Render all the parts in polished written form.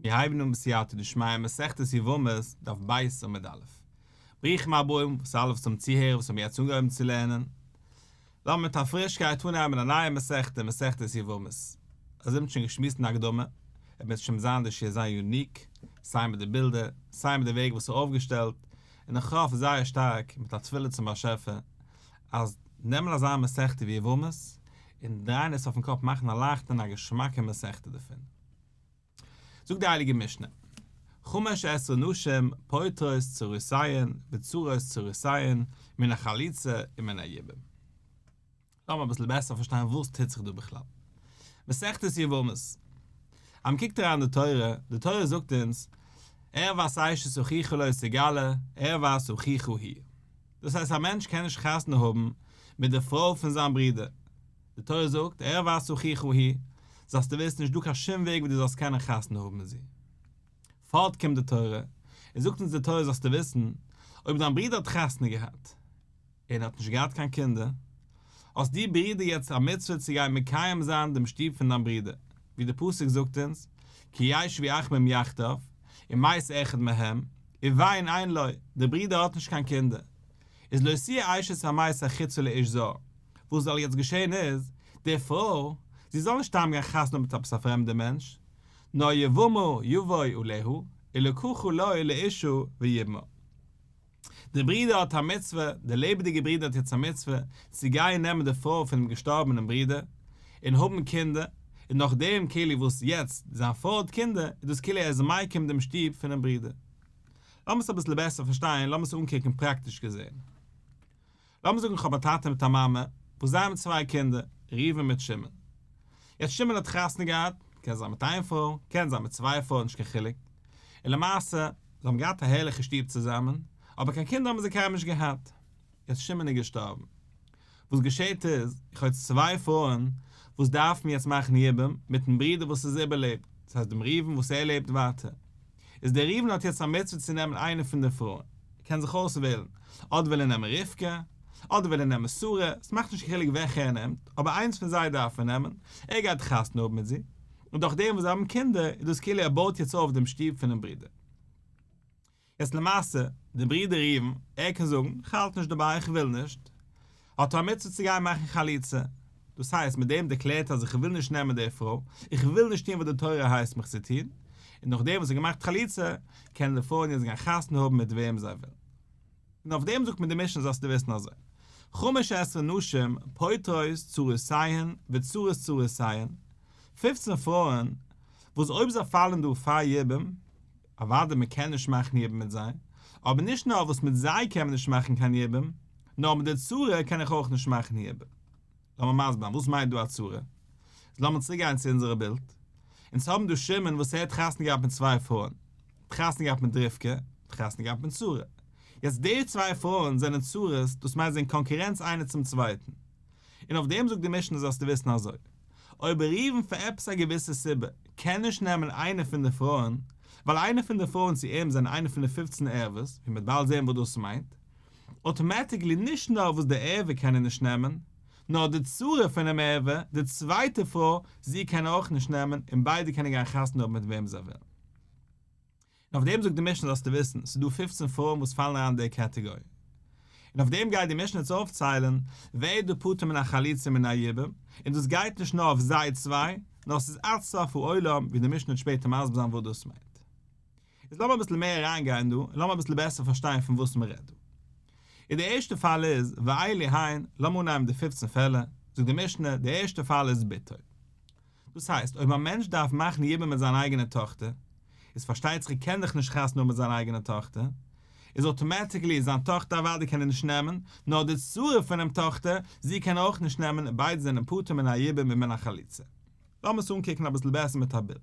מיר הייבן אן בסייעתא דשמיא מסכת יבמות, דף ב' עמוד א'. ברוכים הבאים וואס אלע וואס האבן צוהערער וואס האבן יעצט אנגעהויבן צו לערנען. לאמיר מיט א פרישקייט אנהייבן א נייע מסכתא, מסכת יבמות. אזוי מ'האט שוין געשמועסט אין הקדמה, וועט בעז ה זיין די שיעור זייער unique, סיי מיט די בילדער, סיי מיט די וועג וואס ס'איז אויפגעשטעלט, און איך האף זייער שטארק מיט א תפילה צום באשעפער אז נעמען אזא מסכתא ווי יבמות און דרייען עס אויפן קאפ מאכן א לייכטע און א געשמאקע מסכתא דערפון. זאגט די הייליגע משנה, חמש עשרה נשים פוטרות צרותיהן וצרות צרותיהן מן החליצה ומן היבום. לאמיר אביסל בעסער פארשטיין וואס טוט זיך דא בכלל. מסכת יבמות. אז מען קוקט אריין אין די תורה, די תורה זאגט אונז, ערות אשת אחיך לא תגלה, ערות אחיך היא. דאס הייסט א מענטש קען נישט חתונה האבן מיט די פרוי פון זיין ברודער. די תורה זאגט, ערות אחיך היא, זאלסטו וויסן נישט דא קיין שום וועג ווי דו זאלסט קענען חתונה האבן מיט זי. פארט קומט די תורה און זאגט אונז די תורה זאלסטו וויסן, אויב דיין ברודער האט חתונה געהאט, און האט נישט געהאט קיין קינדער, האסט דו ברודער יעצט א מצוה צו גיין מקיים זיין דעם שטוב פון דיין ברודער, ווי דער פסוק זאגט אונז, כי ישבו אחמים יחדיו, ומת אחד מהם, ובן אין לו, דער ברודער האט נישט קיין קינדער, איז לא תהיה אשת המת החוצה לאיש זר, וואס זאל יעצט געשען איז, די פרוי, זי זאל נישט סתם גיין חתונה האבן מיט עפעס א פרעמדע מענטש, נאר יבמה יבוא עליה, ולקחה לו לאשה ויבמה. דער ברודער האט א מצוה, דער לעבעדיגער ברודער האט יעצט א מצוה, צו גיין נעמען די פרוי פונעם געשטארבענעם ברודער, און האבן קינדער, און נאכדעם כאילו וואס יעצט זיין פרוי האט קינדער, איז דאס כאילו ער איז מקים דעם שטוב פונעם ברודער. לאמיר עס אביסל בעסער פארשטיין, לאמיר עס אנקוקן פראקטיש געזען. לאמיר זאגן איך האב א טאטע מיט א מאמע, וואס זיי האבן צוויי קינדער, ראובן מיט שמעון. יעצט שמעון האט חתונה געהאט, קען זיין מיט איין פרוי, קען זיין מיט צוויי פרויען נישט קיין חילוק, און למעשה, זיי האבן געהאט א הערליכע שטוב צוזאמען, אבער קיין קינדער האבן זיי קיינמאל נישט געהאט. יעצט שמעון איז געשטארבן. וואס געשעט איז, איך האב יעצט צוויי פרויען וואס דארפן יעצט מאכן יבום מיטן ברודער וואס איז איבערלעבט, דאס הייסט דעם ראובן וואס ער לעבט ווייטער. איז דער ראובן האט יעצט א מצוה צו נעמען איינע פון די פרויען, ער קען זיך אויסוועלן, אדער וויל ער נעמען רבקה, אדער וויל ער נעמען שרה, עס מאכט נישט קיין חילוק וועלכע ער נעמט, אבער איינס פון זיי דארף ער נעמען, ער גייט חתונה האבן מיט זי, און דורך דעם וואס זיי האבן קינדער, איז דאס כאילו ער בויט יעצט אויף דעם שטוב פונעם ברודער. יעצט למעשה, דער ברודער ראובן, ער קען זאגן, איך האלט נישט דערביי, איך וויל נישט, האט ער א מצוה צו גיין מאכן חליצה, דאס הייסט, מיט דעם דערקלערט ער אז איך וויל נישט נעמען די פרוי, איך וויל נישט טון וואס די תורה הייסט מיך צו טון, און נאכדעם וואס ער האט געמאכט חליצה, קענען די פרויען יעצט גיין חתונה האבן מיט וועם זיי ווילן. און אויף דעם זאגט מיר די משנה זאלסטו וויסן אזוי, חמש עשרה נשים פוטרות צרותיהן וצרות צרותיהן, פופצן פרויען וואס אויב זיי פאלן דא פאר יבום, אוודאי מען קען נישט מאכן יבום מיט זיי, אבער נישט נאר וואס מיט זיי קען מען נישט מאכן קיין יבום, נאר מיט די צרה קען איך אויך נישט מאכן יבום. לאמיר מסביר זיין, וואס מיינט דא א צרה? איז לאמיר צוריק גיין צו אונזערע בילד. אונז האבן דא שמעון וואס ער האט חתונה געהאט מיט צוויי פרויען. ער האט חתונה געהאט מיט רבקה, ער האט חתונה געהאט מיט שרה. יעצט די צוויי פרויען זענען צרות, דאס מיינט זיי זענען קאנקורענץ איינער צום צווייטן. און אויף דעם זאגט די משנה זאלסטו וויסן אזוי, אויב ראובן פאר עפעס א געוויסע סיבה קען נישט נעמען איינע פון די פרויען, ווייל איינע פון די פרויען צו אים זענען איינע פון די פופצן ערוות, ווי מ'וועט באלד זען וואס דאס מיינט, automatically נישט נאר וואס די ערווה קען ער נישט נעמען, נאר די צרה פונעם ערווה, די צווייטע פרוי, זי קען ער אויך נישט נעמען, און ביידע קענען גיין חתונה האבן מיט וועם זיי ווילן. און אויף דעם זאגט די משנה זאלסטו וויסן, ס'איז דא פופצן פרויען וואס פאלן אריין אין די קעטעגארי. און אויף דעם גייט די משנה יעצט אויפציילן ווער איז דא פטור מן החליצה ומן היבום, און דאס גייט נישט נאר אויף זיי צוויי, נאר ס'איז עד סוף העולם, ווי די משנה וועט שפעטער מסביר זיין וואס דאס מיינט. איז לאמיר אביסל מער אריינגיין דא, און לאמיר אביסל בעסער פארשטיין פון וואס מ'רעדט דא. און די ערשטע פאל איז, ואלו הן, לאמיר אנהייבן די פופצן פעלער, זאגט די משנה, די ערשטע פאל איז בתו. דאס הייסט, אויב א מענטש דארף מאכן יבום מיט זיין אייגענע טאכטער, איז פארשטייט זיך ער קען דאך נישט חתונה האבן מיט זיין אייגענע טאכטער, איז automatically זיין טאכטער אוודאי קען ער נישט נעמען, נאר די צרה פונעם טאכטער, זי קען ער אויך נישט נעמען, און ביידע זענען פטור מן היבום ומן החליצה. לאמיר עס אנקוקן אביסל בעסער מיט א בילד.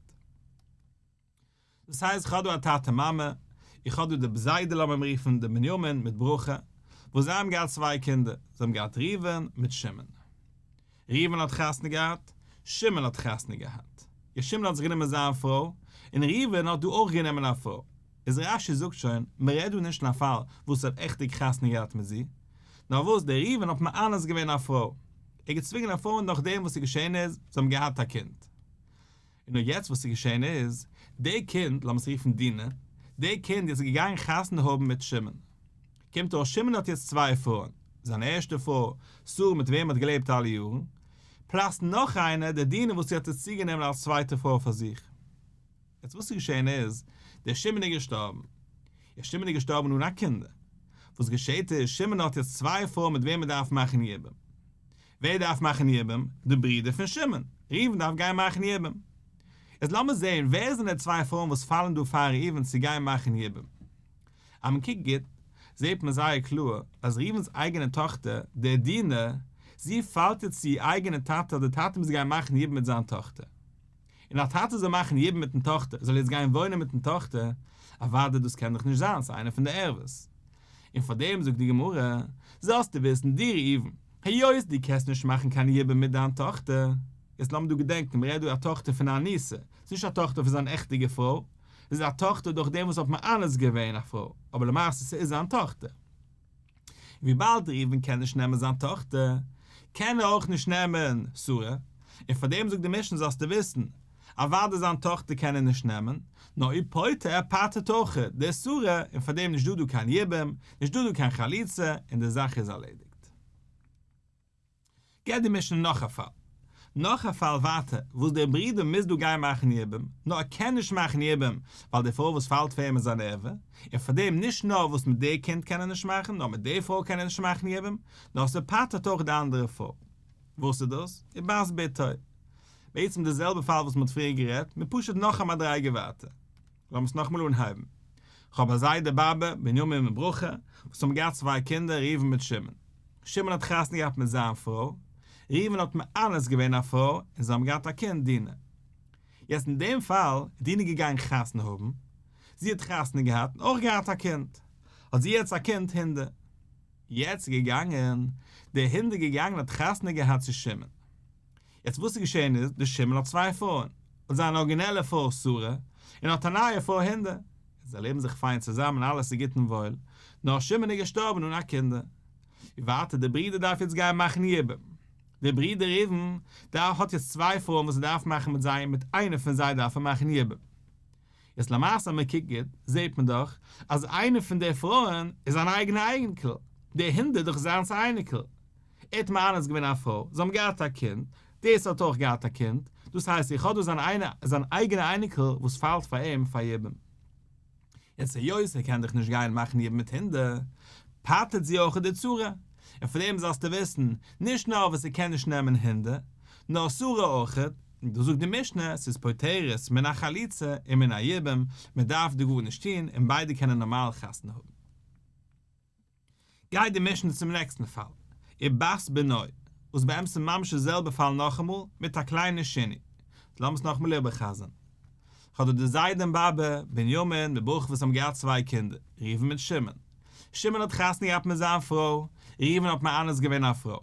דאס הייסט איך האב דא א טאטע מאמע, איך האב דא די זיידע לאמיר אים רופן די בנימין מיט ברכה, וואס זיי האבן געהאט צוויי קינדער, זיי האבן געהאט ראובן מיט שמעון. ראובן האט חתונה געהאט, שמעון האט חתונה געהאט. יא שמעון האט זיך גענומען זיין פרוי, און ראובן האט דא אויך גענומען א פרוי. איז רש"י זאגט שוין, מען רעדט דא נישט אין א פאל וואס ער האט עכטיג חתונה געהאט מיט זי, נאר וואס דער ראובן האט מאנס געווען א פרוי, ער האט געצווינגען א פרוי און נאכדעם וואס איז געשען איז, זיי האבן געהאט א קינד. און נאר יעצט וואס איז געשען איז, די קינד, לאמיר עס רופן דינה, די קינד איז געגאנגען חתונה האבן מיט שמעון. קומט אויס שמעון האט יעצט צוויי פרויען, זיין ערשטע פרוי, שרה מיט וועם ער האט געלעבט אלע יארן, פלאס נאך איינע, די דינה וואס זי האט יעצט צוגענומען אלס צווייטע פרוי פאר זיך. יעצט וואס איז געשען איז, דער שמעון איז געשטארבן. יעצט שמעון איז געשטארבן אן א קינדער. וואס געשעט איז, שמעון האט יעצט צוויי פרויען מיט וועם ער דארף מאכן יבום. ווער דארף מאכן יבום? די ברודער פון שמעון, ראובן דארף גיין מאכן יבום. יעצט לאמיר זען, ווער זענען די צוויי פרויען וואס פאלן דא פאר ראובן צו גיין מאכן יבום? אז מען קוקט גוט, זעט מען זייער קלאר אז ראובן'ס אייגענע טאכטער, די דינה, זי פאלט יעצט צו איר אייגענע טאטע אז די טאטע מוז גיין מאכן יבום מיט זיין טאכטער. און א טאטע זאל מאכן יבום מיטן טאכטער, זאל יעצט גיין וואוינען מיטן טאכטער, אוודאי דאס קען דאך נישט זיין, ס'איז איינע פון די ערוות. און פאר דעם זאגט די גמרא, זאלסטו וויסן דו ראובן, היות דו קענסט נישט מאכן קיין יבום מיט דיין טאכטער, יעצט לאמיר דא געדענקען, מ'רעדט דא א טאכטער פון א אנוסה, ס'איז נישט א טאכטער פון זיין עכטיגע פרוי, ס'איז א טאכטער דורך דעם וואס האט מאנס געווען א פרוי, אבער למעשה ס'איז זיין טאכטער. וויבאלד ראובן קען נישט נעמען זיין טאכטער, קען ער אויך נישט נעמען שרה, און פאר דעם זאגט די משנה זאלסטו וויסן, אוודאי זיין טאכטער קען ער נישט נעמען, נאר ופוטר ער פטר'ט אויך די שרה, און פאר דעם נישט דא דא קיין יבום, נישט דא דא קיין חליצה, און די זאך איז ארלעדיגט. געבט די משנה נאך א פאל. נאך א פאל ווייטער, וואס דער ברודער מוז דא גיין מאכן יבום, נאר ער קען נישט מאכן יבום, ווייל די פרוי וואס פאלט פאר אים איז אן ערווה, און פאר דעם נישט נאר וואס מיט די קינד קען ער נישט מאכן, נאר מיט די פרוי קען ער נישט מאכן יבום, נאר ס'פטר'ט אויך די אנדערע פרוי. וואס איז דאס? ובת בתו. בעצם די זעלבע פאל וואס מ'האט פריער גערעדט, מיט פשוט נאך א מדריגה ווייטער. לאמיר עס נאכאמאל אנהייבן. כ'האב א זיידע באבע, בנימין מיט ברכה, וואס האבן געהאט צוויי קינדער ראובן מיט שמעון. שמעון האט חתונה געהאט מיט זיין פרוי, ראובן האט מאנס געווען א פרוי, און זיי האבן געהאט א קינד דינה. יעצט אין דעם פאל איז דינה געגאנגען חתונה האבן, זי האט חתונה געהאט און אויך געהאט א קינד, האט זי יעצט א קינד הינדע. יעצט איז געגאנגען, די הינדע געגאנגען האט חתונה געהאט צו שמעון. יעצט וואס איז געשען איז, דער שמעון האט צוויי פרויען, האט זיין ארגינעלע פרוי שרה, און האט א נייע פרוי הינדע, און זיי לעבן זיך פיין צוזאמען אלעס איז גוט און וואויל, נאר שמעון איז געשטארבן אן א קינדער. און ווייטער דער ברודער דארף יעצט גיין מאכן יבום. דער ברודער ראובן דער האט יעצט צוויי פרויען וואס ער דארף מאכן מיט זיי און מיט איינע פון זיי דארף ער מאכן יבום. יעצט למעשה אז מען קוקט גוט זעט מען דאך אז איינע פון די פרויען איז זיין אייגענע אייניקל, די הינדע איז דאך זיינס א אייניקל. ער האט מאנס געווען א פרוי, זיי האבן געהאט א קינד, דאס האט אויך געהאט א קינד, דאס הייסט איך האב דא זיין איינע זיין אייגענע אייניקל וואס פאלט פאר אים פאר יבום. יעצט היות ער קען דאך נישט גיין מאכן יבום מיט הינדע, פטר'ט זי אויך די צרה, און פון דעם זאלסטו וויסן, נישט נאר וואס ער קען נישט נעמען הינדע, נאר שרה אויך, און דאס זאגט די משנה, ס'איז פוטרת מן החליצה און מן היבום, מען דארף דא גארנישט טון, און ביידע קענען נארמאל חתונה האבן. גייט די משנה צום נעקסטן פאל, ובת בנו, וואס באמת איז ממש די זעלבע פאל נאכאמאל, מיט א קליינע שינוי. לאמיר עס נאכאמאל איבערחזר'ן. כ'האב דא די זיידע און באבע, בנימין מיט ברכה וואס האבן געהאט צוויי קינדער, ראובן מיט שמעון. שמעון האט חתונה געהאט מיט זיין פרוי, ראובן האט מאנס געווען א פרוי.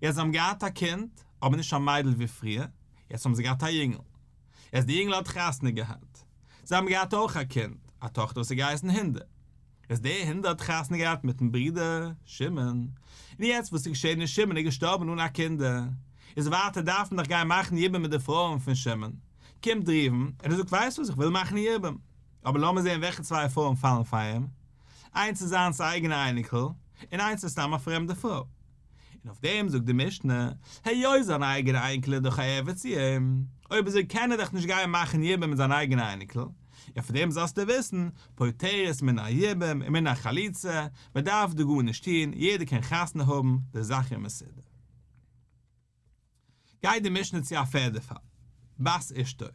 יעצט זיי האבן געהאט א קינד, אבער נישט א מיידל ווי פריער, יעצט האבן זיי געהאט א יונגל. יעצט די יונגל האט חתונה געהאט. זיי האבן געהאט אויך א קינד, א טאכטער וואס האט געהייסן הינדע. איז די הינדע האט חתונה געהאט מיטן ברודער שמעון, און יעצט וואס איז געשען איז שמעון איז געשטארבן אן א קינדער, איז ווייטער דארף מען דאך גיין מאכן יבום מיט די פרויען פון שמעון, קומט ראובן און ער זאגט ווייסט וואס איך וויל מאכן יבום, אבער לאמיר זען וועלכע צוויי פרויען פאלן פאר אים, איינס איז זיינס אייגענע אייניקל, און איינס איז סתם א פרעמדע פרוי. און אויף דעם זאגט די משנה, היות זיין אייגענע אייניקל איז דאך א ערווה צו אים, אויב אזוי קען ער דאך נישט גיין מאכן יבום מיט זיין אייגענע אייניקל, און פון דעם זאלסטו וויסן, פוטרת מן היבום ומן החליצה, מען דארף דא גארנישט טון, יעדער קען חתונה האבן, די זאך איז מסודר. גייט די משנה צו א פערדע פאל, בת אשתו.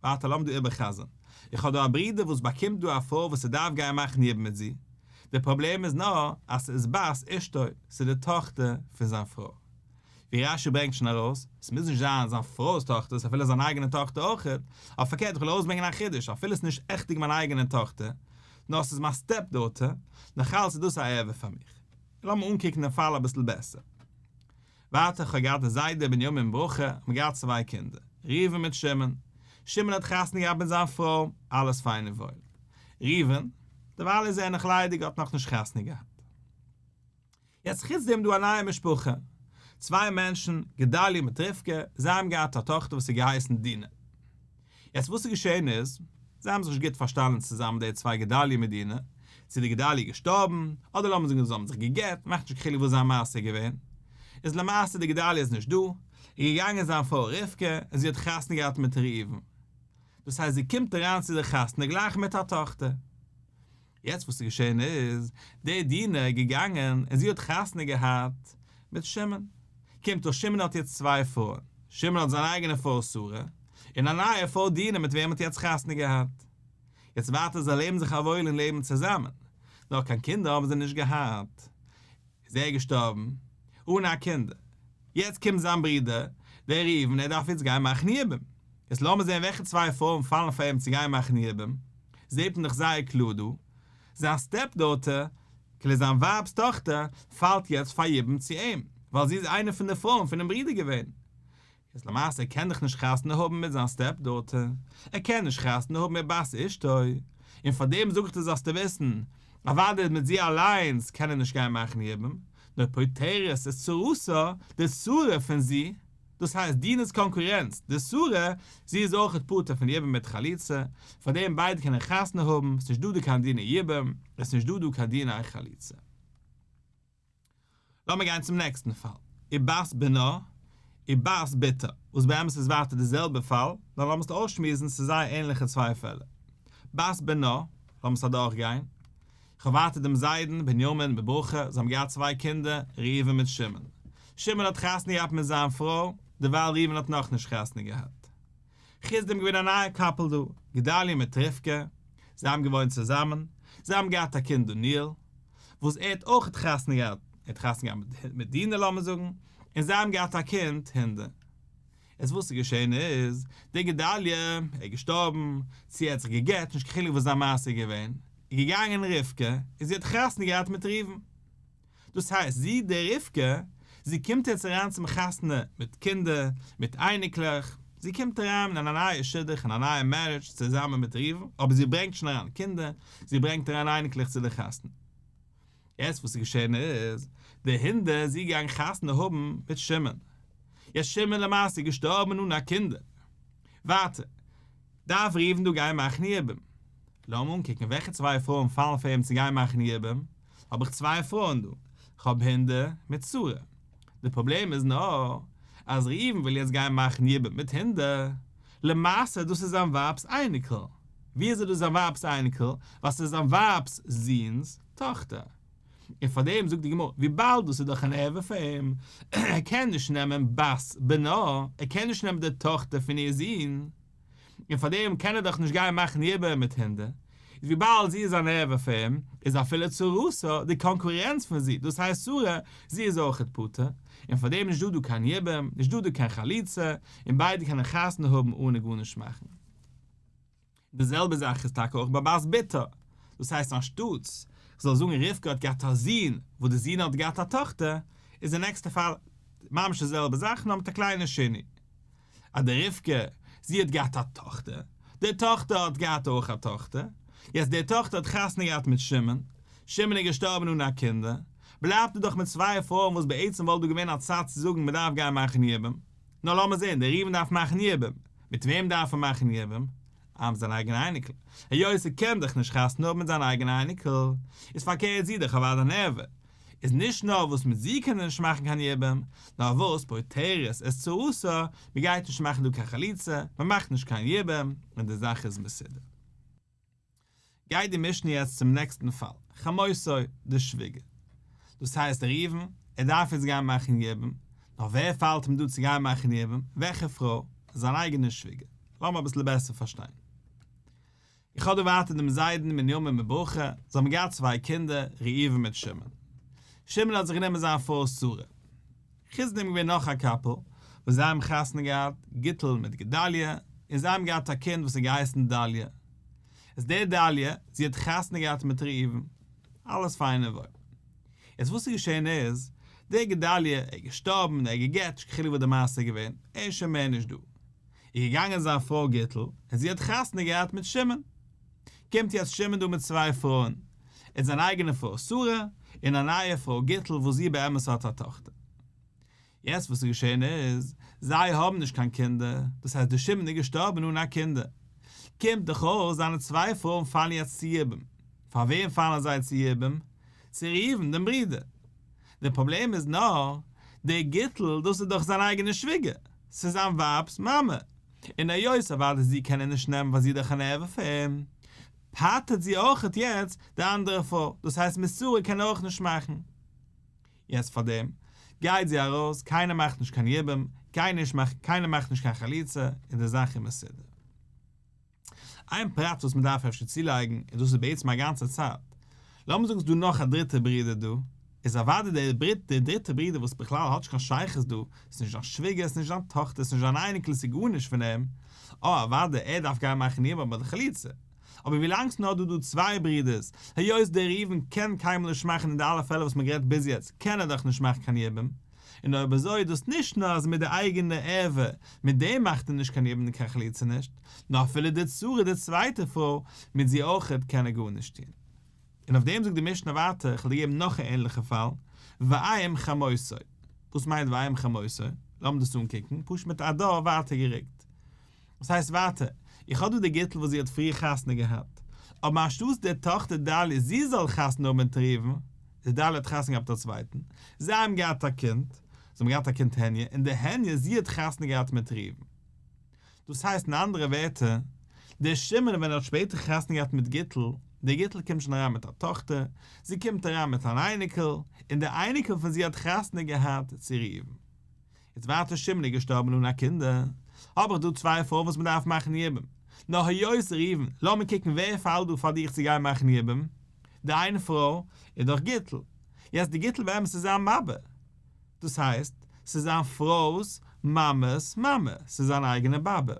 ווייטער לאמיר דא איבערחזר'ן, איך האב דא א ברודער וואס באקומט דא א פרוי וואס ער דארף גיין מאכן יבום מיט זי, די פראבלעם איז נאר אז ס'איז בת אשתו, ס'איז די טאכטער פון זיין פרוי. ווי רש"י ברענגט שוין ארויס, עס מוז נישט זיין זיין פרוי'ס טאכטער, ס'איז אפילו זיין אייגענע טאכטער אויך, אבער פארקערט איך וויל ארויסברענגען א חידוש, אפילו עס איז נישט עכטיג מיין אייגענע טאכטער, נאר עס איז מיין סטעפ דאוטער, נאכאלץ איז דאס א ערווה פאר מיך. לאמיר אנקוקן דעם פאל אביסל בעסער. ווייטער איך האב געהאט די זיידע בנימין און ברכה האבן געהאט צוויי קינדער, ראובן מיט שמעון. שמעון האט חתונה געהאט מיט זיין פרוי, אלעס פיין און וואויל. ראובן, דערווייל איז ער נאך ליידיג האט נאכנישט חתונה געהאט. יעצט חוץ דעם דא א נייע משפחה, צוויי מענטשן, גדלי' מיט רבקה, זיי האבן געהאט א טאכטער וואס האט געהייסן דינה. יעצט וואס איז געשען איז, זיי האבן זיך נישט גוט פארשטאנען צוזאמען די צוויי גדליה מיט דינה, צו די גדליה איז געשטארבן, אדער לאמיר זאגן זיי האבן זיך גע'גט, מאכט נישט קיין חילוק וואס זיין מעשה איז געווען, איז למעשה די גדליה איז נישט דא, איז געגאנגען זיין פרוי רבקה און זי האט חתונה געהאט מיט ראובן. דאס הייסט זי קומט אריין צו די חתונה גלייך מיט א טאכטער. יעצט וואס איז געשען איז, די דינה איז געגאנגען און זי האט חתונה געהאט מיט שמעון. קומט אויס שמעון האט יעצט צוויי פרויען, שמעון האט זיין אייגענע פרוי שרה, און א נייע פרוי דינה מיט וועם ער האט יעצט חתונה געהאט. יעצט ווייטער זיי לעבן זיך א וואוילן לעבן צוזאמען, נאר קיין קינדער האבן זיי נישט געהאט. איז ער געשטארבן אן א קינדער. יעצט קומט זיין ברודער דער ראובן ער דארף יעצט גיין מאכן יבום. יעצט לאמיר זען וועלכע צוויי פרויען פאלן פאר אים צו גיין מאכן יבום. זעט מען דאך זייער קלאר דא, זיין סטעפ דאוטער, כאילו זיין ווייב'ס טאכטער, פאלט יעצט פאר יבום צו אים, ווייל זי איז איינע פון די פרויען פונעם ברודער געווען. איז למעשה ער קען דאך נישט חתונה האבן מיט זיין סטעפ דאוטער, ער קען נישט חתונה האבן מיט בת אשתו, און פאר דעם זאג איך דיר זאלסטו וויסן, אוודאי מיט זי אליינס קען ער נישט גיין מאכן יבום, נאר פוטרת את צרתה, די צרה פון זי, דאס הייסט דינה'ס קאנקורענץ, די שרה, זי איז אויכעט פטור פון יבום מיט חליצה, פאר דעם ביידע קענען חתונה האבן, ס'נישט דא דא קיין דיני יבום, עס איז נישט דא דא קיין דיני חליצה. לאמיר גיין צום נעקסטן פאל, ובת בנה ובת בתה, וואס באמת איז ווייטער די זעלבע פאל, נאר לאמיר עס אויסשמועסן, ס'איז זייער ענליכע צוויי פעלער. בת בנה, לאמיר עס אדורכגיין, איך האב ווייטער דעם זיידן, בנימין מיט ברכה, זיי האבן געהאט צוויי קינדער, ראובן מיט שמעון. שמעון האט חתונה געהאט מיט זיין פרוי, דערווייל ראובן האט נאכנישט חתונה געהאט. חוץ דעם געווען א נייע קאפל דא, גדליה מיט רבקה, זיי האבן געוואוינט צוזאמען, זיי האבן געהאט א קינד דניאל, וואס ער האט אויך חתונה געהאט, ער האט חתונה געהאט מיט דינה לאמיר זאגן, און זיי האבן געהאט א קינד הינדע. איז וואס איז געשען איז, דער גדליה, ער איז געשטארבן, צו ער האט זיך גע'גט, נישט קיין חילוק וואס זיין מעשה איז געווען, איז געגאנגען רבקה, און זי האט חתונה געהאט מיט ראובן. דאס הייסט, זי די רבקה, זי קומט יעצט אריין צום חתונה מיט קינדער, מיט אייניקלעך, זי קומט אריין אין א נייע שידוך, אין א נייע marriage צוזאמען מיט ראובן, אבער זי ברענגט שוין אריין קינדער, זי ברענגט אריין אייניקלעך צו די חתונה. יעצט וואס איז געשען איז, די הינדע איז זי געגאנגען חתונה האבן מיט שמעון. יעצט שמעון למעשה איז געשטארבן אן א קינדער. ווייטער, דארף ראובן דא גיין מאכן יבום. לאמיר אנקוקן וועלכע צוויי פרויען פאלן פאר אים צו גיין מאכן יבום, האב איך צוויי פרויען דא, כ'האב הינדע מיט שרה. די פראבלעם איז נאר אז ראובן וויל יעצט גיין מאכן יבום מיט הינדע, למעשה דאס איז זיין ווייב'ס אייניקל. ווי איז דאס זיין ווייב'ס אייניקל? ווייל ס'איז זיין ווייב'ס זוהן'ס טאכטער. און פאר דעם זאגט די גמרא, וויבאלד דאס איז דאך אן ערווה פאר אים, ער קען נישט נעמען בת בנה, ער קען נישט נעמען די טאכטער פון איר זוהן, און פאר דעם קען ער דאך נישט גיין מאכן יבום מיט הינדע, איז וויבאלד זי איז אן ערווה פאר אים, איז אפילו צרתה, די קאנקורענץ פון זי, דאס הייסט שרה, זי איז אויכעט פטור, און פאר דעם נישט דא דא קיין יבום, נישט דא דא קיין חליצה, און ביידע קענען חתונה האבן אנע גארנישט מאכן. די זעלבע זאך איז טאקע אויך ביי בת בתה, דאס הייסט אנשטאטס כ'זאל זאגן רבקה האט געהאט א זון וואס די זון האט געהאט א טאכטער, איז די נעקסטע פאל ממש די זעלבע זאך נאר מיט א קליינע שינוי, אז די רבקה זי האט געהאט א טאכטער, די טאכטער האט געהאט אויך א טאכטער, יעצט די טאכטער האט חתונה געהאט מיט שמעון, שמעון איז געשטארבן אן א קינדער, בלייבט ער דאך מיט צוויי פרויען וואס בעצם וואלט דא געווען א צד צו זאגן מ'דארף גיין מאכן יבום, נאר לאמיר זען, דער ראובן דארף מאכן יבום, מיט וועם דארף ער מאכן יבום? אה, מיט זיין אייגענע אייניקל. היות ער קען דאך נישט חתונה האבן מיט זיין אייגענע אייניקל, איז פארקערט זי דאך אוודאי אן ערווה. איז נישט נאר וואס מיט זי קען ער נישט מאכן קיין יבום, נאר וואס פוטרת את צרתה, מען גייט נישט מאכן דא קיין חליצה, מען מאכט נישט קיין יבום, און די זאך איז מסודר. גייט די משנה יעצט צום נעקסטן פאל, חמותו, די שוויגער. דאס הייסט ראובן, ער דארף יעצט גיין מאכן יבום, נאר ווער פאלט אים דא צו גיין מאכן יבום? וועלכע פרוי? זיין אייגענע שוויגער. לאמיר אביסל בעסער פארשטיין. איך האב דא ווייטער דעם זיידן בנימין מיט ברכה, זיי האבן געהאט צוויי קינדער, ראובן מיט שמעון. שמעון האט זיך גענומען זיין פרוי שרה. חוץ דעם געווען נאך א קאפל וואס זיי האבן חתונה געהאט, גיטל מיט גדליה, און זיי האבן געהאט א קינד וואס האט געהייסן דליה. איז די דליה, זי האט חתונה געהאט מיט ראובן. אלעס פיין און וואויל. יעצט וואס איז געשען איז, דער גדליה, ער איז געשטארבן, ער האט גע'גט, נישט קיין חילוק וואס די מעשה איז געווען, ער איז שוין מער נישט דא. איז געגאנגען זיין פרוי גיטל, און זי האט חתונה געהאט מיט שמעון. קומט יעצט שמעון דא מיט צוויי פרויען, און זיין אייגענע פרוי שרה, און א נייע פרוי גיטל וואס זי באמת האט א טאכטער. יעצט וואס איז געשען איז, זיי האבן נישט קיין קינדער, דאס הייסט דער שמעון איז געשטארבן אן א קינדער. קומט דאך אויס זיינע צוויי פרויען פאלן יעצט צו יבום. פאר וועם פאלן זיי צו יבום? צו ראובן דעם ברודער. דער פראבלעם איז נאר, די גיטל דאס איז דאך זיין אייגענע שוויגער, ס'איז זיין ווייב'ס מאמע, און היות אוודאי זי קען ער נישט נעמען ווייל זי איז דאך אן ערווה פאר אים, פטר'ט זי אויכעט יעצט די אנדערע פרוי, דאס הייסט מיט שרה קען ער אויך נישט מאכן. יעצט פאר דעם גייט זי ארויס, קיינער מאכט נישט קיין יבום, קיינער מאכט נישט קיין חליצה, און די זאך איז מסודר. איין פרט וואס מען דארף אפשר צולייגן, און דאס איז בעצם א גאנצע צייט, לאמיר זאגן ס'איז דא נאך א דריטע ברודער דא, איז אוודאי דער דער דריטע ברודער וואס בכלל האט נישט קיין שייכות דא, ס'איז נישט זיין שוויגער, ס'איז נישט זיין טאכטער, ס'איז נישט זיין אייניקל, ס'איז גארנישט פון אים, אה אוודאי ער דארף גיין מאכן יבום אדער חליצה. אבער ווילאנג ס'נאר דא דא צוויי ברודערס, היות דער ראובן קען קיינמאל נישט מאכן אין די אלע פעלער וואס מ'האט גערעדט ביז יעצט קען ער דאך נישט מאכן קיין יבום, און אויב אזוי איז דאס נישט נאר אז מיט די אייגענע ערווה, מיט דעם מאכט ער נישט קיין יבום און קיין חליצה נישט, נאר אפילו די שרה די צווייטע פרוי, מיט זי אויכעט קען ער גארנישט טון. און אויף דעם זאגט די משנה ווייטער, איך וועל דיר געבן נאך א ענליכע פאל, ואם חמותו. וואס מיינט ואם חמותו? לאמיר דאס אנקוקן, פשוט מיט א דור ווייטער גערוקט. וואס הייסט ווייטער? איך האב דא די גיטל וואס זי האט פריער חתונה געהאט, אבער אנשטאטס די טאכטער דליה זי זאל חתונה האבן מיט ראובן, די דליה האט חתונה געהאט מיט א צווייטן, זיי האבן געהאט א קינד, זיי האבן געהאט א קינד העניא, און די העניא זי האט חתונה געהאט מיט ראובן. דאס הייסט אין אנדערע ווערטער, דער שמעון ווען ער האט שפעטער חתונה געהאט מיט גיטל, די גיטל קומט שוין אריין מיט א טאכטער, זי קומט אריין מיט אן אייניקל, און די אייניקל פון זי האט חתונה געהאט צו ראובן. איז ווייטער שמעון איז געשטארבן אן א קינדער, האב איך דא צוויי פרויען וואס מען דארף מאכן יבום, נאר היות ראובן, לאמיר קוקן ווער פאלט דא פאר דיך צו גיין מאכן יבום, די איינע פרוי איז דאך גיטל, יעצט די גיטל באמת איז זיין באבע, דאס הייסט, ס'איז זיין פרוי'ס מאמע'ס מאמע, ס'איז זיין אייגענע באבע,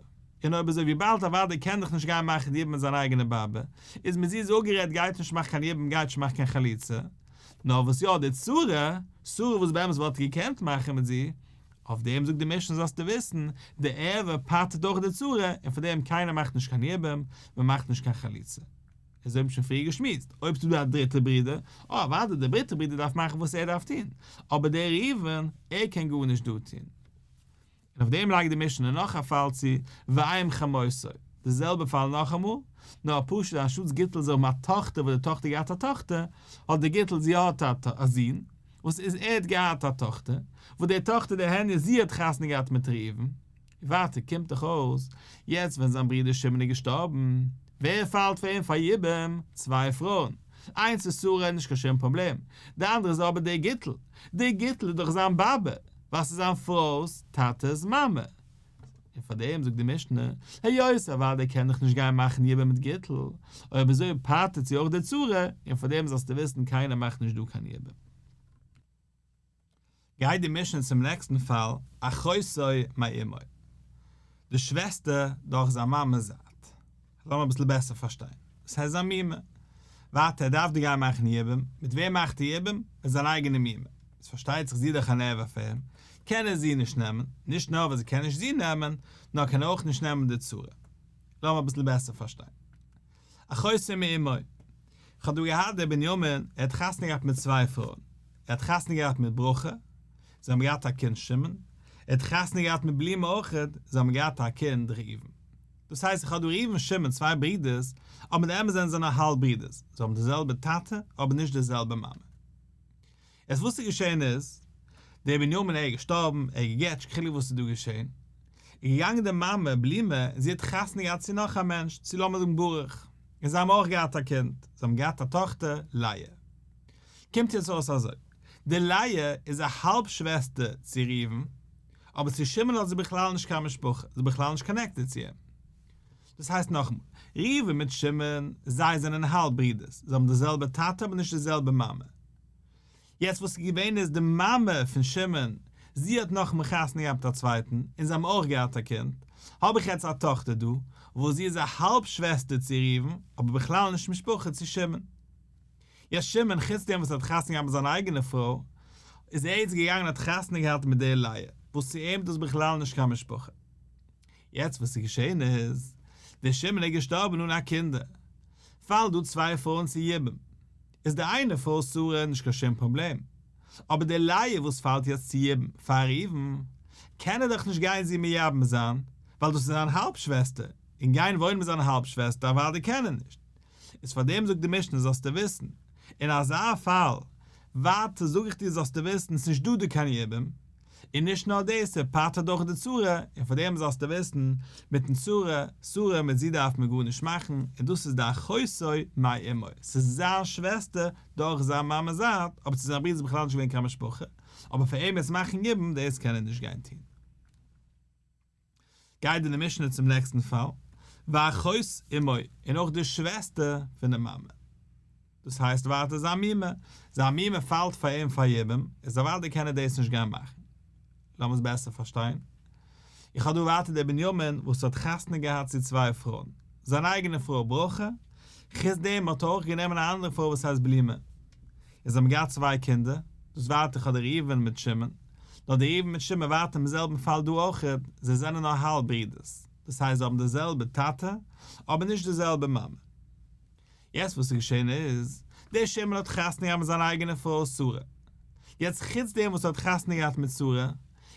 און אויב אזוי וויבאלד אוודאי קען דאך נישט גיין מאכן יבום מיט זיין אייגענע באבע, איז מיט זי איז אפגערעדט גייט נישט מאכן קיין יבום גייט נישט מאכן קיין חליצה, נאר וואס יא די שרה, שרה וואס באמת וואלט ער געקענט מאכן מיט זי, אויף דעם זאגט די משנה זאלסטו וויסן, די ערווה פטר'ט אויך די שרה, און פאר דעם קיינער מאכט נישט קיין יבום, מען מאכט נישט קיין חליצה. אזוי האבן שוין פריער געשמועסט, אויב ס'איז דא א דריטע ברודער, אה אוודאי דער דריטע ברודער דארף מאכן וואס ער דארף טון, אבער דער ראובן, ער קען גארנישט דא טון. און אויף דעם לייגט די משנה נאך א פאל צו, ואם חמותו, די זעלבע פאל נאכאמאל, נאר פשוט אנשטאטס גיטל זאל האבן א טאכטער וואס די טאכטער געהאט א טאכטער, האט די גיטל זי האט א זון, וואס איז ער האט געהאט א טאכטער, וואס די טאכטער די העניא זי האט חתונה געהאט מיט ראובן. ווייטער קומט דאך אויס, יעצט ווען זיין ברודער שמעון איז געשטארבן, ווער פאלט פאר אים פאר יבום? צוויי פרויען, איינס איז שרה נישט קיין שום פראבלעם, די אנדערע איז אבער די גיטל, די גיטל איז דאך זיין באבע, ווייל ס'איז זיין פרוי'ס טאטע'ס מאמע. און פאר דעם זאגט די משנה, היות אוודאי קען דאך נישט גיין מאכן יבום מיט גיטל, אויב אזוי פטר'ט זי אויך די שרה, און פאר דעם זאלסטו וויסן קיינער מאכט נישט דא קיין יבום. גייט די משנה צום נעקסטן פאל, אחותו מאמו. די שוועסטער דורך זיין מאמע'ס זייט. לאמיר אביסל בעסער פארשטיין. דאס הייסט זיין מומע. ווייטער ער דארף דא גיין מאכן יבום. מיט וועם מאכט ער יבום? מיט זיין אייגענע מומע. עס פארשטייט זיך זי איז דאך אן ערווה פאר אים, קען ער זי נישט נעמען. נישט נאר ווייל זי קען נישט זי נעמען, נאר קען אויך נישט נעמען די שרה. לאמיר אביסל בעסער פארשטיין. אחותו מאמו. איך האב דא געהאט דער בנימין, ער האט חתונה געהאט מיט צוויי פרויען. ער האט חתונה געהאט מיט ברכה, זיי האבן געהאט א קינד שמעון, ער האט חתונה געהאט מיט בלימא אויכעט, זיי האבן געהאט א קינד ראובן. דאס הייסט איך האב דא ראובן שמעון צוויי ברידערס, אבער אין די אמת זענען זיי נאר האלב ברידערס, זיי האבן די זעלבע טאטע, אבער נישט די זעלבע מאמע. יעצט וואס איז געשען איז, דער בנימין ער איז געשטארבן, ער איז גע'גט, נישט קיין חילוק וואס איז דא געשען, איז געגאנגען די מאמע בלימא און זי האט חתונה געהאט צו נאך א מענטש, צו לאמיר זאגן ברוך, און זיי האבן אויך געהאט א קינד, זיי האבן געהאט א טאכטער לאה. קומט יעצט אויס אזוי, די לאה איז א האלב שוועסטער צו ראובן, אבער צו שמעון האט זי בכלל נישט קיין משפחה, זי איז בכלל נישט connected צו אים. דאס הייסט נאכאמאל, ראובן מיט שמעון, זיי זענען האלב ברידערס, זיי האבן די זעלבע טאטע אבער נישט די זעלבע מאמע. יעצט וואס איז געווען איז די מאמע פון שמעון, זי האט נאכאמאל חתונה געהאט מיט א צווייטן, און זיי האבן אויך געהאט א קינד, האב איך יעצט א טאכטער דא, וואס זי איז א האלב שוועסטער צו ראובן, אבער בכלל נישט משפחה צו שמעון. יעצט שמעון, חוץ דעם וואס ער האט חתונה געהאט מיט זיין אייגענע פרוי, איז ער יעצט געגאנגען און האט חתונה געהאט מיט דער לאה, וואס צו אים איז דאס בכלל נישט קיין משפחה. יעצט וואס איז געשען איז, דער שמעון איז געשטארבן אן א קינדער, פאלט דא צוויי פרויען צו יבום, איז די איינע פרוי שרה נישט קיין שום פראבלעם, אבער די לאה וואס פאלט יעצט צו יבום פאר ראובן, קען ער דאך נישט גיין זי מייבם זיין, ווייל דאס איז זיין האלב שוועסטער. און גיין וואוינען מיט זיין האלב שוועסטער אוודאי קען ער נישט. איז פאר דעם זאגט די משנה זאלסטו וויסן, אין אזא פאל, ווייטער זאג איך דיר זאלסטו וויסן ס'נישט דא דא קיין יבום, און נישט נאר דאס ער פטר'ט אויך די צרה, און פאר דעם זאלסטו וויסן, מיטן צרה, שרה מיט זי דארף מען גארנישט מאכן, און דאס איז די אחותו מאמו, ס'איז זיין שוועסטער דורך זיין מאמע'ס זייט, אבער צו זיין ברודער איז בכלל נישט געווען קיין משפחה, אבער פאר אים יעצט מאכן יבום דאס קען ער נישט גיין טון. גייט די משנה צום נעקסטן פאל, ואחות אמו, און אויך די שוועסטער פון די מאמע. דאס הייסט ווייטער זיין מומע, זיין מומע פאלט פאר אים פאר יבום, איז אוודאי קען ער דאס נישט גיין מאכן. לאמיר עס בעסער פארשטיין. איך האב דא ווייטער דער בנימין וואס האט חתונה געהאט צו צוויי פרויען, זיין אייגענע פרוי ברכה, חוץ דעם האט ער אויך גענומען א אנדערע פרוי וואס הייסט בלימע, און זיי האבן געהאט צוויי קינדער, דאס ווייטער איך האב דער ראובן מיט שמעון, נאר דער ראובן מיט שמעון ווייטער אינעם זעלבן פאל דא אויכעט, זיי זענען נאר האלב ברידערס, דאס הייסט זיי האבן די זעלבע טאטע, אבער נישט די זעלבע מאמע. יעצט וואס איז געשען איז, דער שמעון האט חתונה געהאט מיט זיין אייגענע פרוי שרה. יעצט חוץ דעם וואס ער האט חתונה געהאט מיט שרה,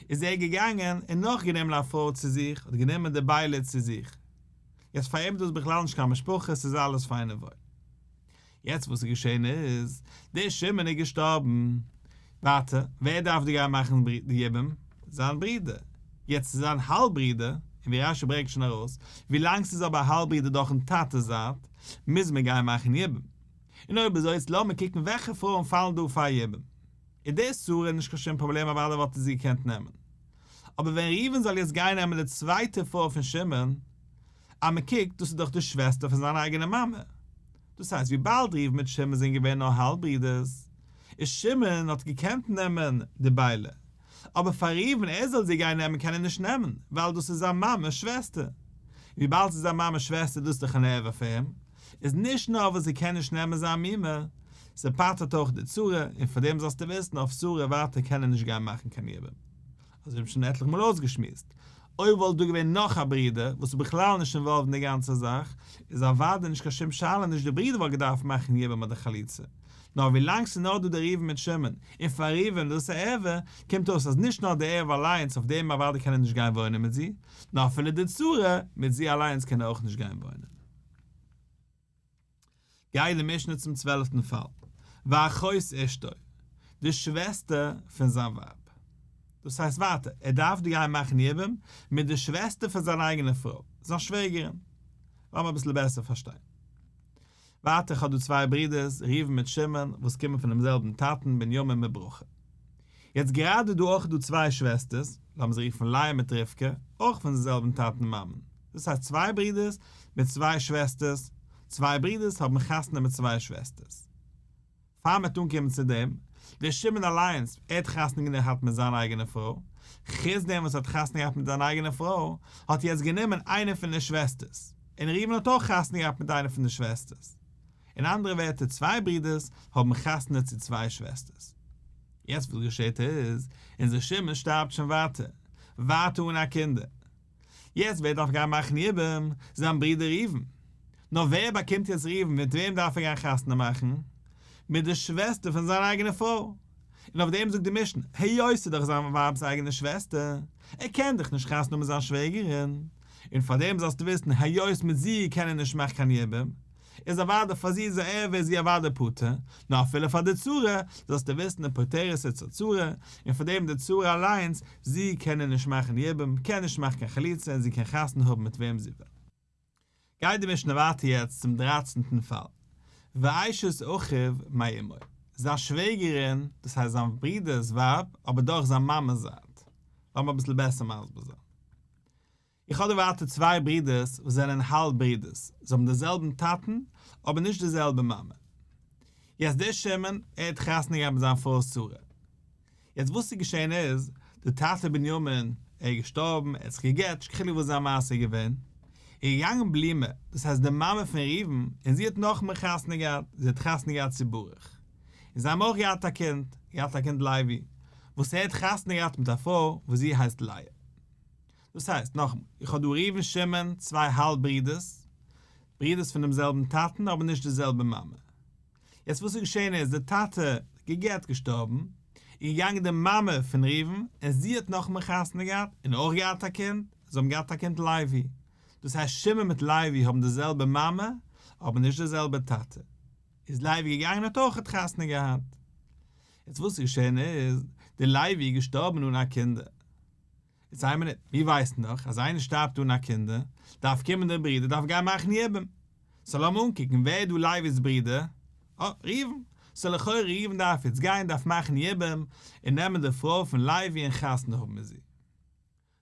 איז ער געגאנגען און נאך גענומען א פרוי צו זיך, האט גענומען די בילהה צו זיך. יעצט פאר אים איז דאס בכלל נישט קיין משפחה, ס'איז אלעס פיין און וואויל. יעצט וואס איז געשען איז, דער שמעון איז געשטארבן. ווייטער, ווער דארף דא גיין מאכן די יבום? זיין ברודער. יעצט ס'איז זיין האלב ברודער, און ווי רשי ברענגט שוין ארויס, ווילאנג ס'איז אבער א האלב ברודער דורכן טאטע'ס זייט, מוז מען גיין מאכן יבום. און אויב אזוי איז לאמיר קוקן וועלכע פרויען פאלן דא פאר יבום. איז די שרה נישט קיין שום פראבלעם אוודאי וואלט ער זי געקענט נעמען. אבער ווען ראובן זאל יעצט גיין נעמען די צווייטע פרוי פון שמעון, אז מען קוקט, דאס איז דאך די שוועסטער פון זיין אייגענע מאמע. דאס הייסט וויבאלד ראובן מיט שמעון זענען געווען נאר האלב ברידערס, איז שמעון האט געקענט נעמען די בילהה, אבער פאר ראובן ער זאל זי גיין נעמען קען ער נישט נעמען, ווייל דאס איז זיין מאמע'ס שוועסטער. וויבאלד ס'איז זיין מאמע'ס שוועסטער דאס איז דאך אן ערווה פאר אים, איז נישט נאר וואס ער קען נישט נעמען זיין מומע, ס'פטר'ט אויך די צרה, און פאר דעם זאלסטו וויסן אויף שרה ווייטער קען ער נישט גיין מאכן קיין יבום. אזוי האבן שוין עטליכע מאל אויסגעשמועסט. אויב וואלט דא געווען נאך א ברודער וואס איז בכלל נישט אינוואלווד אין די גאנצע זאך, איז אוודאי נישט קיין שום שאלה נישט די ברודער וואלט געדארפט מאכן יבום אדער חליצה. נאר ווילאנג ס'איז נאר דא די ראובן מיט שמעון, און פאר ראובן איז דאס א ערווה, קומט אויס אז נישט נאר די ערווה אליינס אויף דעם אוודאי קען ער נישט גיין וואוינען מיט זי, נאר אפילו די צרה, מיט זי אליינס קען ער אויך נישט גיין וואוינען. גייט די משנה צום צוועלפטן פאל, ואחות אשתו, די שוועסטער פון זיין ווייב. דאס הייסט ווייטער, ער דארף דא גיין מאכן יבום מיט די שוועסטער פון זיין אייגענע פרוי, זיין שוועגערין. לאמיר אביסל בעסער פארשטיין. ווייטער, איך האב דא צוויי ברידערס, ראובן מיט שמעון, וואס קומען פונעם זעלבן טאטן, בנימין מיט ברכה. יעצט גראדע דא אויך דא צוויי שוועסטערס, לאמיר זיי רופן לאה מיט רבקה, אויך פון זעלבן טאטן מאמען. דאס הייסט צוויי ברידערס מיט צוויי שוועסטערס, צוויי ברידערס האבן חתונה מיט צוויי שוועסטערס. פאר מ'וועט אנקומען צו דעם, דער שמעון אליינס, ער האט חתונה געהאט מיט זיין אייגענע פרוי, חוץ דעם וואס ער האט חתונה געהאט מיט זיין אייגענע פרוי, האט ער יעצט גענומען איינע פון די שוועסטערס, און ראובן האט אויך חתונה געהאט מיט איינע פון די שוועסטערס. אין אנדערע ווערטער צוויי ברידערס האבן חתונה צו צוויי שוועסטערס. יעצט וואס געשעט איז, אונזער שמעון שטארבט שוין ווייטער, ווייטער אן א קינדער. יעצט ווער דארף גיין מאכן יבום? זיין ברודער ראובן. נאר ווער באקומט יעצט ראובן מיט וועם דארף ער גיין חתונה מאכן? מיט די שוועסטער פון זיין אייגענע פרוי. און אויף דעם זאגט די משנה, היות ס'איז דאך זיין ווייב'ס אייגענע שוועסטער, ער קען דאך נישט חתונה האבן מיט זיין שוועגערין, און פאר דעם זאלסטו וויסן היות מיט זי קען ער נישט מאכן קיין יבום, איז אוודאי פאר זי איז א ערווה איז זי אוודאי פטור, נאר אפילו פאר די צרה, זאלסטו וויסן ופוטרת את הצרה, און פאר דעם די צרה אליינס, זי קען ער נישט מאכן יבום, קען נישט מאכן קיין חליצה און זי קען חתונה האבן מיט וועם זי וויל. גייט די משנה ווייטער יעצט צום דרייצנטן פאל, ואשת אחיו מאמו, זיין שוועגערין, דאס הייסט זיין ברודער'ס ווייב, אבער דורך זיין מאמע'ס זייט. לאמיר אביסל בעסער מסביר זיין. איך האב דא ווייטער צוויי ברידערס וואס זענען האלב ברידערס, זיי האבן די זעלבן טאטן, אבער נישט די זעלבע מאמע. יעצט דער שמעון, ער האט חתונה געהאט מיט זיין פרוי שרה. יעצט וואס איז געשען איז, דער טאטע בנימין, ער איז געשטארבן, ער האט זיך גע'גט, נישט קיין חילוק וואס זיין מעשה איז געווען, איז געגאנגען בלימע, דאס הייסט די מאמע פון ראובן, און זי האט נאכמער חתונה געהאט, זי האט חתונה געהאט צו ברוך. און זיי האבן אויך געהאט א קינד, געהאט א קינד לוי, וואס ער האט חתונה געהאט מיט א פרוי וואס זי הייסט לאה. דאס הייסט, נאכאמאל, איך האב דא ראובן שמעון, צוויי האלב ברידערס, ברידערס פון דעם זעלבן טאטן אבער נישט די זעלבע מאמע. יעצט וואס איז געשען איז, דער טאטע גע'גט געשטארבן, איז געגאנגען די מאמע פון ראובן און זי האט נאכאמאל חתונה געהאט און אויך געהאט א קינד, זיי האבן געהאט א קינד לוי. דאס הייסט שמעון מיט לוי האבן די זעלבע מאמע, אבער נישט די זעלבע טאטע. איז לוי געגאנגען און האט אויכעט חתונה געהאט. יעצט וואס איז געשען איז, דער לוי איז געשטארבן אן א קינדער. יעצט איין מינוט, מיר ווייסן דאך אז איינער שטארבט אן א קינדער, דארף קומען דער ברודער דארף גיין מאכן יבום. סאו לאמיר אנקוקן ווער איז דא לוי'ס ברודער? אה, ראובן. סאו לכאורה ראובן דארף יעצט גיין דארף מאכן יבום און נעמען די פרוי פון לוי און חתונה האבן מיט זי.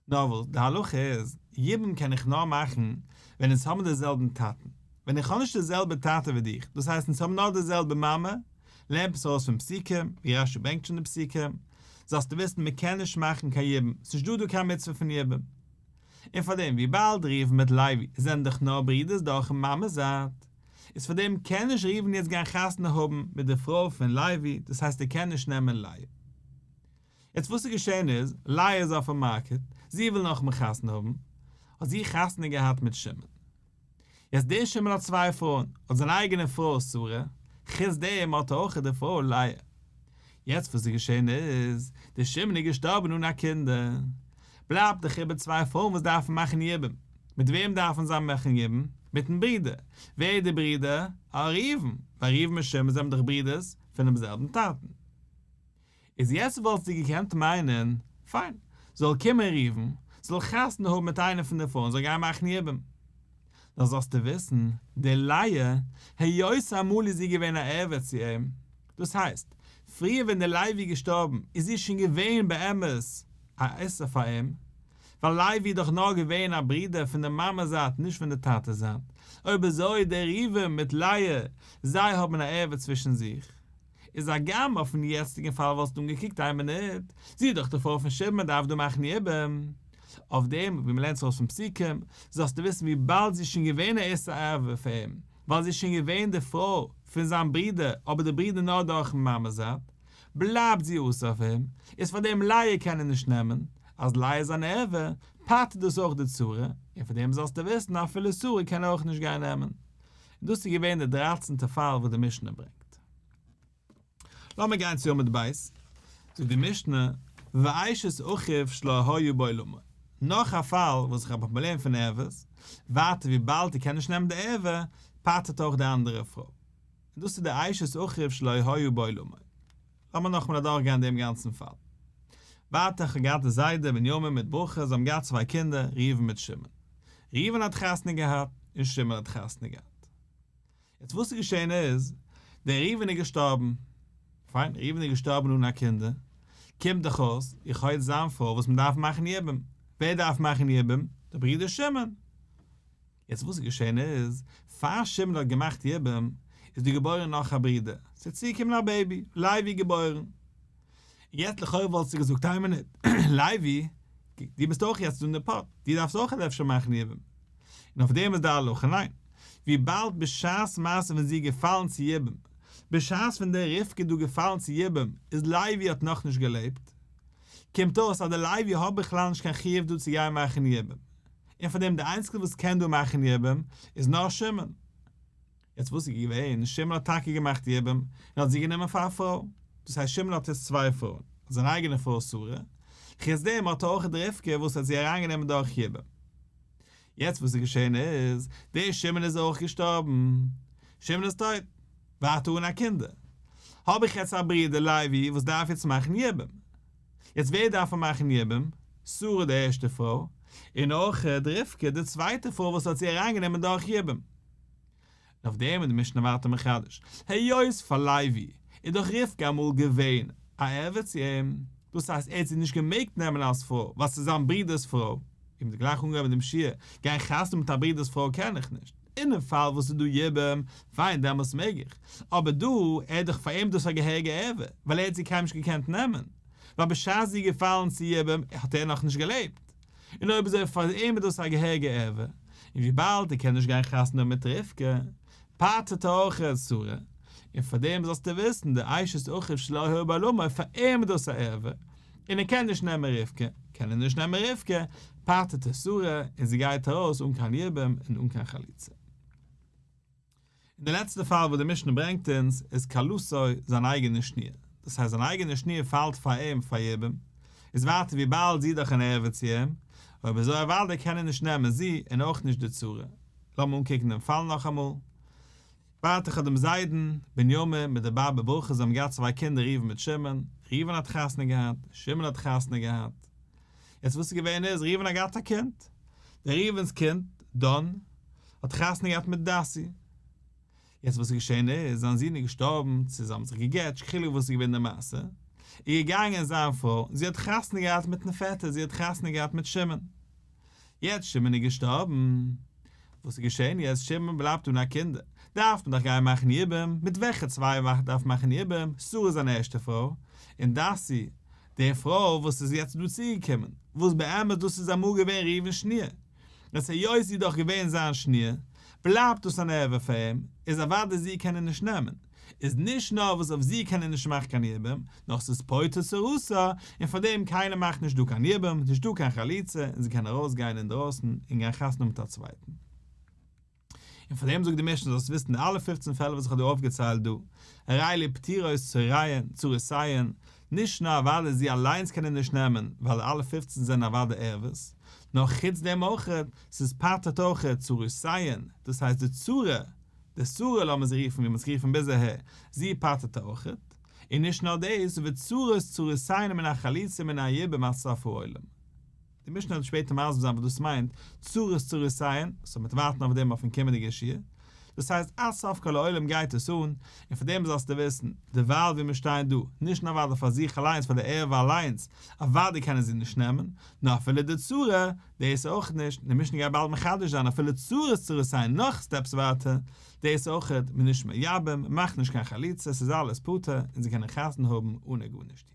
נאר וואס, די הלכה איז, יבום קען איך נאר מאכן ווען אונז האבן די זעלבן טאטן. ווען איך האב נישט די זעלבע טאטע ווי דיך, דאס הייסט אונז האבן נאר די זעלבע מאמע, לערנט עס ארויס פון פסוקים, ווי רש"י ברענגט שוין די פסוקים, זאלסטו וויסן מען קען נישט מאכן קיין יבום, ס'נישט דא דא קיין מצוה פון יבום. און פארדעם וויבאלד ראובן מיט לוי זענען דאך נאר ברידערס דורכן מאמע זייט, איז פארדעם קען נישט ראובן יעצט גיין חתונה האבן מיט די פרוי פון לוי, דאס הייסט ער קען נישט נעמען לאה. יעצט וואס איז געשען איז, לאה איז אויפן מארקעט, זי וויל נאכאמאל חתונה האבן, האט זי חתונה געהאט מיט שמעון. יעצט דער שמעון האט צוויי פרויען, האט זיין אייגענע פרוי שרה, חוץ דעם האט ער אויך די פרוי לאה. יעצט וואס איז געשען איז, דער שמעון איז געשטארבן אן א קינדער. בלייבט דאך איבער צוויי פרויען וואס דארפן מאכן יבום. מיט וועם דארפן זיי מאכן יבום? מיטן ברודער. ווער איז דער ברודער? אה, ראובן. ווייל ראובן מיט שמעון זענען דאך ברודערס פונעם זעלבן טאטן. איז יעצט וואלסטו געקענט מיינען, פיין, זאל קומען ראובן, זאל חתונה האבן מיט איינע פון די פרויען, זאל גיין מאכן יבום. נאר זאלסטו וויסן, די לאה, היות אמאל איז זי געווען א ערווה צו אים, דאס הייסט, פריער ווען דער לוי איז געשטארבן איז זי שוין געווען באמת א איסור פאר אים, ווייל לוי איז דאך נאר געווען א ברודער פון די מאמע זייט נישט פון די טאטע זייט, אויב אזוי דער ראובן מיט לאה, זיי האבן א ערווה צווישן זיך. איז הגם אויפן יעצטיגן פאל וואלסטו אנגעקוקט איין מינוט, זי איז דאך די פרוי פון שמעון מען דארף דא מאכן יבום, אויף דעם ווי מ'לערנט עס ארויס פון פסוקים, זאלסטו וויסן וויבאלד זי איז שוין געווען א איסור ערווה פאר אים, ווייל זי איז שוין געווען די פרוי פון זיין ברודער אבער די ברודער נאר דורכן מאמע זייט, בלייבט זי אסור אויף אים, איז פאר דעם לאה קען ער נישט נעמען, אז לאה איז אן ערווה, פטר'ט דאס אויך די צרה, און פאר דעם זאלסטו וויסן אפילו שרה קען ער אויך נישט גיין נעמען. און דאס איז געווען די דרייצענטע פאל וואס די משנה ברענגט. לאמיר גיין צו עמוד ב', זאגט די משנה, ואשת אחיו שלא היה בעולמו, נאך א פאל וואס איך האב א פראבלעם פון ערוות, ווייטער וויבאלד ער קען נישט נעמען די ערווה, פטר'ט אויך די אנדערע פרוי. און דאס איז די אשת אחיו שלא היה בעולמו. לאמיר נאכאמאל אדורכגיין דעם גאנצן פאל. ווייטער איך האב געהאט די זיידע בנימין מיט ברכה, זיי האבן געהאט צוויי קינדער, ראובן מיט שמעון. ראובן האט חתונה געהאט, און שמעון האט חתונה געהאט. יעצט וואס איז געשען איז, דער ראובן איז געשטארבן. פיין, ראובן איז געשטארבן אן א קינדער. קומט דאך אויס, איך האב יעצט זיין פרוי וואס מען דארף מאכן יבום. ווער דארף מאכן יבום? דער ברודער שמעון. יעצט וואס איז געשען איז, פאר שמעון האט געמאכט יבום, איז דא געבוירן נאך א ברודער, ס'איז צוגעקומען א בעיבי, לוי געבוירן. יעצט לכאורה וואלסטו געזאגט איין מינוט, לוי, דו ביסט אויך יעצט אין די פאט, דו דארפסט אויך אפשר מאכן יבום. און אויף דעם איז די הלכה ניין. וויבאלד בשעת מעשה ווען זי איז געפאלן צו יבום, בשעת ווען די רבקה איז דא געפאלן צו יבום, איז לוי האט נאכנישט געלעבט, קומט אויס אז די לוי האט בכלל נישט קיין חיוב דא צו גיין מאכן יבום. און פאר דעם די איינציגסטע וואס קען דא מאכן יבום איז נאר שמעון. יעצט וואס איז געווען, שמעון האט טאקע געמאכט יבום און האט זי גענומען פאר א פרוי, דאס הייסט שמעון האט יעצט צוויי פרויען, זיין אייגענע פרוי שרה, חוץ דעם האט ער אויך די רבקה וואס האט זי אריינגענומען דורך יבום. יעצט וואס איז געשען איז, דער שמעון איז אויך געשטארבן, שמעון איז טויט, ווייטער אן א קינדער, האב איך יעצט א ברודער לוי וואס דארף יעצט מאכן יבום, יעצט ווער דארף מאכן יבום? שרה די ערשטע פרוי, און אויך רבקה די צווייטע פרוי וואס האט זי אריינגענומען דורך יבום. און אויף דעם איז די משנה ווייטער מחדש, היות פאר לוי איז דאך רבקה אמאל געווען א ערווה צו אים, דאס הייסט ער האט זי נישט געמעגט נעמען אלס פרוי ווייל ס'איז זיין ברודער'ס פרוי, און מ'האט גלייך אנגעהויבן דעם שיעור, גיין חתונה מיט א ברודער'ס פרוי קען איך נישט. אינעם פאל וואס איז דא יבום, פיין דעמאלס מעג איך, אבער דא, ער איז דאך פאר אים דאס א געהעריגע ערווה, ווייל ער האט זי קיינמאל נישט געקענט נעמען, ווייל בשעת זי איז געפאלן צו יבום האט ער נאכנישט געלעבט, און אויב אזוי פאר אים איז דאס א געהעריגע ערווה, און וויבאלד ער קען נישט גיין חתונה האבן מיט רבקה, פטר'ט ער אויך שרה, און פאר דעם זאלסטו וויסן, די אשת אחיו שלא היה בעולמו, פאר אים איז דאס א ערווה, און ער קען נישט נעמען רבקה, קען ער נישט נעמען רבקה, פטר'ט ער שרה, און זי גייט ארויס אן קיין יבום און אן קיין חליצה. און די לעצטע פאל וואס די משנה ברענגט אונז איז כלתו זיין אייגענע שניר, דאס הייסט זיין אייגענע שניר פאלט פאר אים פאר יבום, איז ווייטער וויבאלד זי איז דאך אן ערווה צו אים, אויב אזוי אוודאי קען ער נישט נעמען זי און אויך נישט די צרה. לאמיר אנקוקן דעם פאל נאכאמאל. ווייטער איך האב דעם זיידן, בנימין, מיט די באבע ברכה, זיי האבן געהאט צוויי קינדער ראובן מיט שמעון, ראובן האט חתונה געהאט, שמעון האט חתונה געהאט. יעצט וואס איז געווען איז, ראובן האט געהאט א קינד, דער ראובן'ס קינד, דן, האט חתונה געהאט מיט דסי. יעצט וואס איז געשען איז, זיין זון איז געשטארבן, צו זיי האבן זיך גע'גט, נישט קיין חילוק וואס איז געווען די מעשה, איז געגאנגען זיין פרוי, זי האט חתונה געהאט מיטן פעטער, זי האט חתונה געהאט מיט שמעון. יעצט שמעון איז געשטארבן, וואס איז געשען יעצט שמעון בלייבט אן א קינדער, דארף מען דאך גיין מאכן יבום, מיט וועלכע צוויי דארף מען מאכן יבום, שרה זיין ערשטע פרוי, און דסי, די פרוי וואס איז יעצט דא צוגעקומען, וואס באמת דאס איז אמאל געווען ראובן'ס שניר, יעצט היות זי איז דאך געווען זיין שניר, בלייבט דאס אן ערווה פאר אים, איז אוודאי זי קען ער נישט נעמען. איז נישט נאר וואס אויף זי קען ער נישט מאכן קיין יבום, נאר ס'איז פוטר צרתה, און פאר דעם קיינער מאכט נישט דא קיין יבום, נישט דא קיין חליצה, און זי קען ארויס גיין אינדרויסן און גיין חתונה האבן מיט א צווייטן. און פאר דעם זאגט די משנה זאלסט וויסן די אלע פופצן פעלער וואס איך האב דיר אויפגעציילט דא, הרי אלו פטורות צוריהן, צרותיהן, נישט נאר אוודאי זי אליינס קען ער נישט נעמען, ווייל אלע פופצן זענען אוודאי ערוות, נאר חוץ דעם אויכעט, ס'איז פטר'ט אויכעט צרותיהן, דאס הייסט די צרה, די שרה לאמיר זי רופן ווי מ'האט עס גערופן ביז אהער, זי פטר'ט אויכעט, און נישט נאר דאס, וצרות צרותיהן מן החליצה ומן היבום עד סוף העולם. די משנה וועט שפעטער מסביר זיין וואס דאס מיינט, צרות צרותיהן, סאו מ'וועט ווארטן אויף דעם אויפן קומענדיגע שיעור. דאס הייסט עד סוף כל העולם גייט עס אן, און פאר דעם זאלסטו וויסן, דערווייל ווי מיר שטייען דא, נישט נאר אוודאי פאר זיך אליינס פאר די ערווה אליינס, אוודאי קענען זי נישט נעמען, נאר אפילו די צרה, דאס אויך נישט, די משנה גייט באלד מחדש זיין אפילו צרות צרותיהן נאך steps ווייטער, דאס אויכעט, מען איז נישט מייבם, מען מאכט נישט קיין חליצה, ס'איז אלעס פטור, און זיי קענען חתונה האבן אנע גארנישט.